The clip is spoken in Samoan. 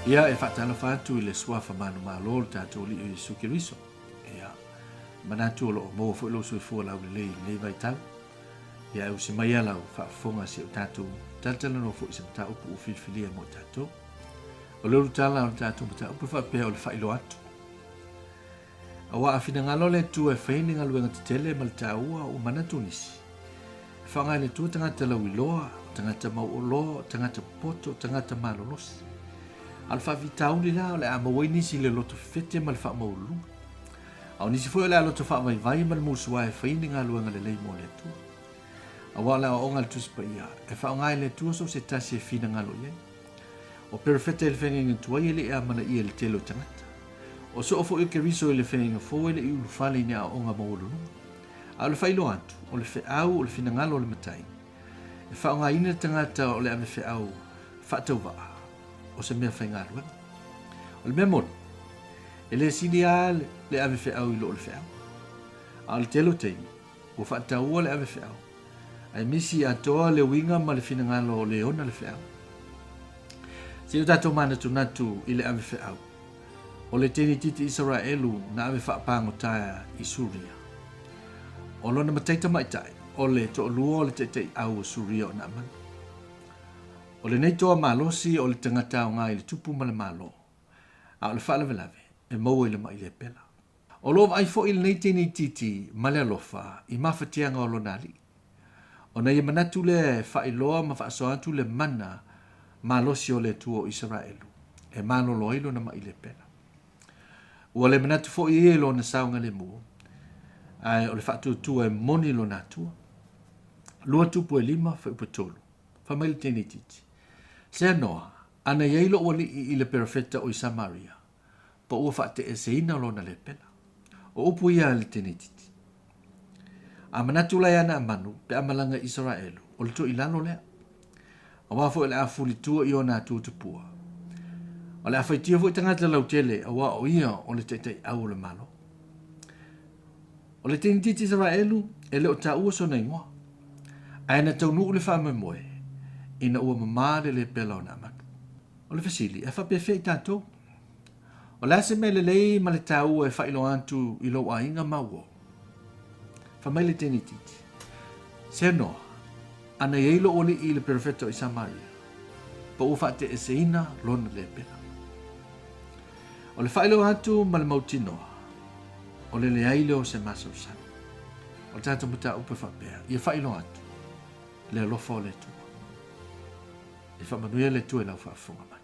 Ia, e faatalofa atu i le Suafa manumalo o le tatou Alii o Iesu Keriso. Ia, manatu o lo o maua foi lou soifua laulelei i lenei vaitau. Ia, e usi mai a lau faafofoga si o tatou talatalanoa foi i se mataupu ua filifilia mo i tatou. O le ulutala o le tatou mataupu e faapea o le faailoa atu. Aua a finagalo le Atua e fai ni galuega tetele ma le taua, ua manatu nisi, e faaaoga e le Atua tagata lauiloa, tagata mauoloa, tagata popoto, tagata malolosi. A o le faafitauli la, o le a maua ai nisi i le loto fefete ma le faamaualuluga. A o nisi foi o le a loto faavaivai ma le musuā e fai ni galuega lelei mo le Atua. Aua o le aoaoga a le Tusi Paia, e faaaoga e le Atua so o se tasi e finagalo i ai. O perofeta i le feagaiga tuai e le i amanaia i le tele o tagata. O soo foi o Keriso i le feagaiga fou e le i ulufale i ni aoaoga maualuluga. A o le faailoa atu, o le feau o le finagalo o le Matai, e faaaogaina le tagata o le ave feau faatauvaa, o se mea faigaluega. O le mea moni, e le sili lava le ave feau i lo le feau. A o le tele o taimi, ua faataua le ave feau, ae misi atoa le uiga ma le finagalo o le ona le feau. Se i o tatou manatunatu i le ave feau, o le teinititi Isaraelu na ave faapagota i Suria. O lona matai tamaitai, o le toalua o le taitaiau o Suria o Naamani. O lenei toa malosi o le tagata aoga i le tupu ma le malo, a o le faalavelave e maua i le maʻi lepela. O lo o vaai foi lenei teinititi ma le alofa i mafatiaga o lona alii. Ona ia manatu lea e faailoa ma faasoa atu le mana malosi o le Atua o Isaraelu, e malolo ai lona maʻi lepela. Ua le manatu foi ia i lona saogalemu, ae o le faatuatua e moni lona Atua. Lua Tupu e 5, fuaiupu e 3. Fai mai le teinititi, Seanoa, ana i ai lou alii i le perofeta o i Samaria, po ua faateeseina lona lepela. O upu ia a le teinititi. A manatu la ia Naamanu pe a malaga i Isaraelu, o le toilalo lea. Aua foi o le a fulitua i ona atua tupua. O le a faitia foi tagata lautele, aua o ia o le taitaiau o le Malo. O le teinititi Isaraelu e le o taua sona igoa, ae na taunuu le faamoemoe ina ua mamā le lepela o Naamanu. O le fesili, e faapefea i tatou? O le a se mea lelei ma le taua e faailoa atu i lou aiga ma uo? Fai mai le teinititi, Seanoa, ana i ai lou alii i le perofeta o i Samaria, po ua faateeseina lona lepela. O le faailoa atu ma le mautinoa, o le leai lea o se masalosalo. O le tatou mataupu e faapea, ia faailoa atu le alofa o le Atua. E faamanuia le Atua i lau faafofoga mai.